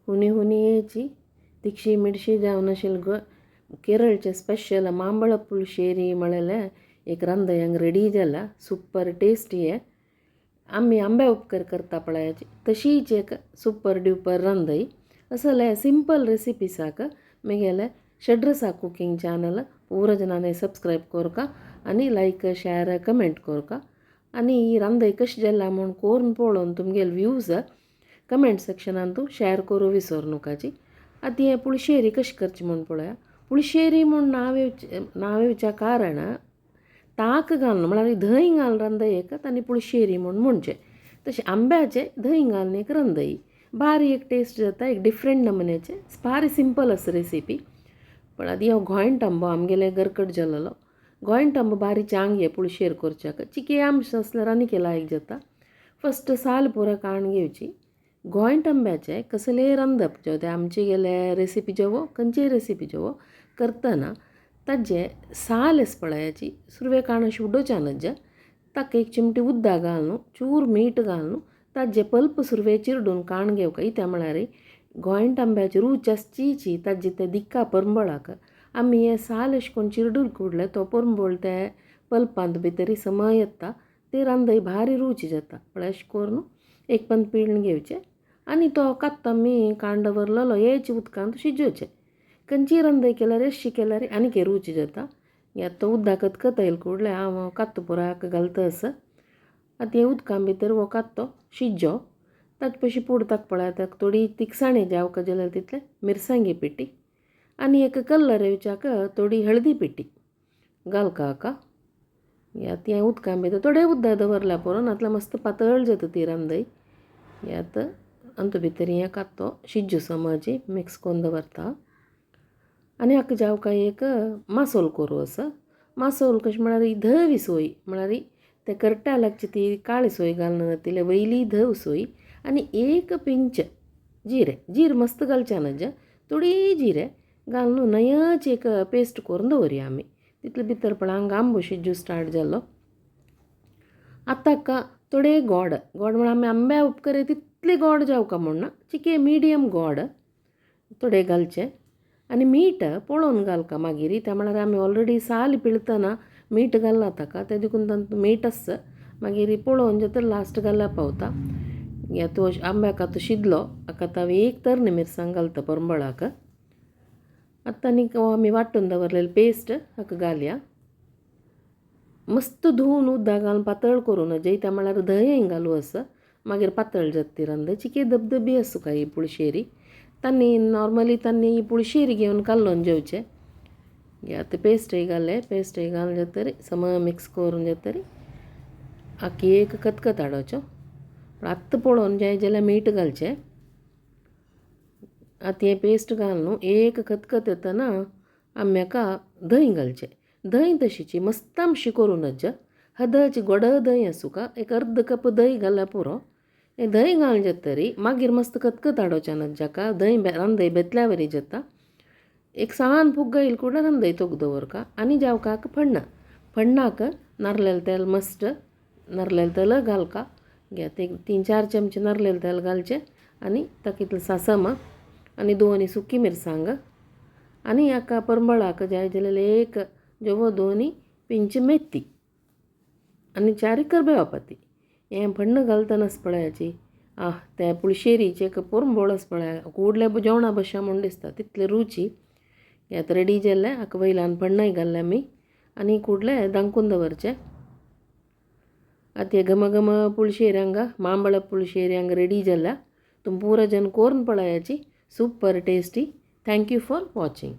हुनी हुनी येची तिक्षी मिरशी जावन अशें केरळचे स्पेशल मांबळ पुळशेरी म्हळेलें एक रांदय हांगा रेडी जाला. सुपर टेस्टी आहे. आमी आंब्या उपकार करता पळयाची तशीच एक सुपर ड्युपर रांदय. असले सिंपल रेसिपीसाक मगेले षड्रसा कुकिंग चॅनल पूरा जणांनी सबस्क्रायब करका आनी लायक शेअर कमेंट करका आनी ही रांदय कशी जाला म्हूण कोरून पळोवन तुमगेले व्यूज कमेंट सेक्शनान तूं शेअर करूं विसर नकाची. आतां हें पुळशेरी कशी करची म्हूण पळोवया. पुळशेरी म्हूण नांव येवचें नांव येवच्या कारण ताक घालून म्हळ्यार धंय घालून रांदय एक आनी पुळशेरी म्हूण म्हणचें. तशें आंब्याचें धंय घालून एक रांदय बारी एक टेस्ट जाता, एक डिफरंट नमुन्याचें, भारी सिंपल आसा रेसिपी. पण आतां हो गोंयट आंबो आमगेले गरकट जालेलो गोंयट आंबो बारी चांग हे पुळशेर करच्याक चिके आमशे आसल्यार आनी लायक जाता. फस्ट साल पुरो काडून घेवची. गोंयट आंब्याचें कसलेंय रांदप जावं तें आमचे गेले रेसिपी जावो खंयचीय रेसिपी जावो करतना ताजें साल आसा पळयाची सुरवेक काडून अशें उडोवचें न्हय, ताका एक चिमटी उदक घालून चूर मीठ घालून ताजें पल्प सुरवेक चिरडून काडून घेवंक कित्याक म्हळ्यार गोंयट आंब्याची रूच आसचीची ताजे ते दिका परंबळाक आमी हें साल अशें करून चिरडून कुडले तो परंबळ ते पल्पांत भितर समय येता ते रांदय भारी रूच जाता. पळय अशें करून एक पंद पिळून घेवचें आनी तो कात्तो आमी काडून दवरलेलो हेच उदकांत शिजोवचें. खंयचीय रांदय केल्यार अशी केल्यार आनीक रूच जाता. आतां तो उदक खतखत येयलें कुडलें हांव कात्तो पुराक घालता आसा. आतां हे उदकां भितर हो कात्तो शिजो ताचे पयलीं पूड ताका पळय ताका थोडी तिखसाणी जावंक जाल्यार तितलें मिरसांगे पिठी आनी एक कलर येवच्याक थोडी हळदी पिठी घालका हाका. आतां हें उदकां भितर थोडें उदक दवरल्यार पुरो नातल्यार मस्त पातळ जाता ती रांदय. आतां अंतू भितर हें कात्तो शिज्जो समजी मिक्स करून दवरता. आनी हाका जावंक एक मासोल करूं आसा. मासोल कशें म्हळ्यार धवी सोय म्हळ्यार ते करट्या लागची ती काळी सोय घालना तितले वयली धव सोय आनी एक पिंच जिरें, जीर मस्त घालचें न्हय, थोडी जिरें घालून नयच एक पेस्ट करून दवरया आमी. तितले भितर पळय हांगा आंबो शिजू स्टार्ट जालो. आतां हाका थोडे गोड, गोड म्हळ्यार आमी आंब्या उपकरे तितले गोड जावका म्हूण ना, चिके मिडियम गोड थोडे घालचे आनी मीठ पळोवन घालका मागीर त्या म्हळ्यार आमी ऑलरेडी साल पिळतना मीठ घालला ताका तें देखून तातूंत मीठ आसता मागीर पळोवन जाता लास्ट घालल्यार पावता. तो आंब्याक आतां शिजलो हाका आतां हांव एक तरणी मिरसांग घालता परंबळाक. आतां आनीक आमी वांटून दवरलेली पेस्ट हाका घालया. मस्त धुवन उदक घालून पातळ करूं नजे त्या म्हळ्यार धंय घालूं आसा मागीर पातळ जाता ती रांदय. चिके धबधबी आसूं काय ही पुळशेरी तांणी नॉर्मली तांणी ही पुळशेरी घेवन कालोवन जेवचें. आतां पेस्टय घालें, पेस्टय घालून जातरी सम मिक्स करून जातरी आतां एक खतखत हाडोवचो. पूण आत्तां पळोवन जाय जाल्यार मीठ घालचें. आतां हें पेस्ट घाल न्हू एक खतखत येतना आमी हाका धंय घालचें. धंय तशीची मस्त आमशी करूं नज, हदच गोड धंय आसूं का एक अर्द कप धंय घाल्यार पुरो. हें धंय घालून जातरी मागीर मस्त खतखत हाडोवचें न्हय जाका धंय रांदय बेतल्या वरी जाता. एक सान फुग्ग येयले कुडलें रांदय तोग दवरका आनी जावकाक फण्णां, फण्णाक नारलेलें तेल मस्ट नारलेलें तेल घालका. घेत एक 3-4 चमचे नारलेलें तेल घालचें आनी ताका इतलें सासम आनी दोनी सुकी मिरसांग आनी हाका परंबळाक जाय जाल्यार एक जवो दोनी पिंच मेथी आनी चार करबेवा पाती. हें फण्ण घालतनाच पळयाची आह ते पुळशेरीचें एक पोरंबळ आसा पळय कुडल्या जेवणा बशा म्हूण दिसता तितले रुची. आतां रेडी जालें हाका वयल्यान फण्णाय घाल्लें आमी आनी कुडले दांकून दवरचें. आतां हे घमघम पुळशेरी हांगा मांबळ पुळशेरी हांगा रेडी जाल्या. तुमी पुरो जन कोरून पळयाची. Super tasty. Thank you for watching.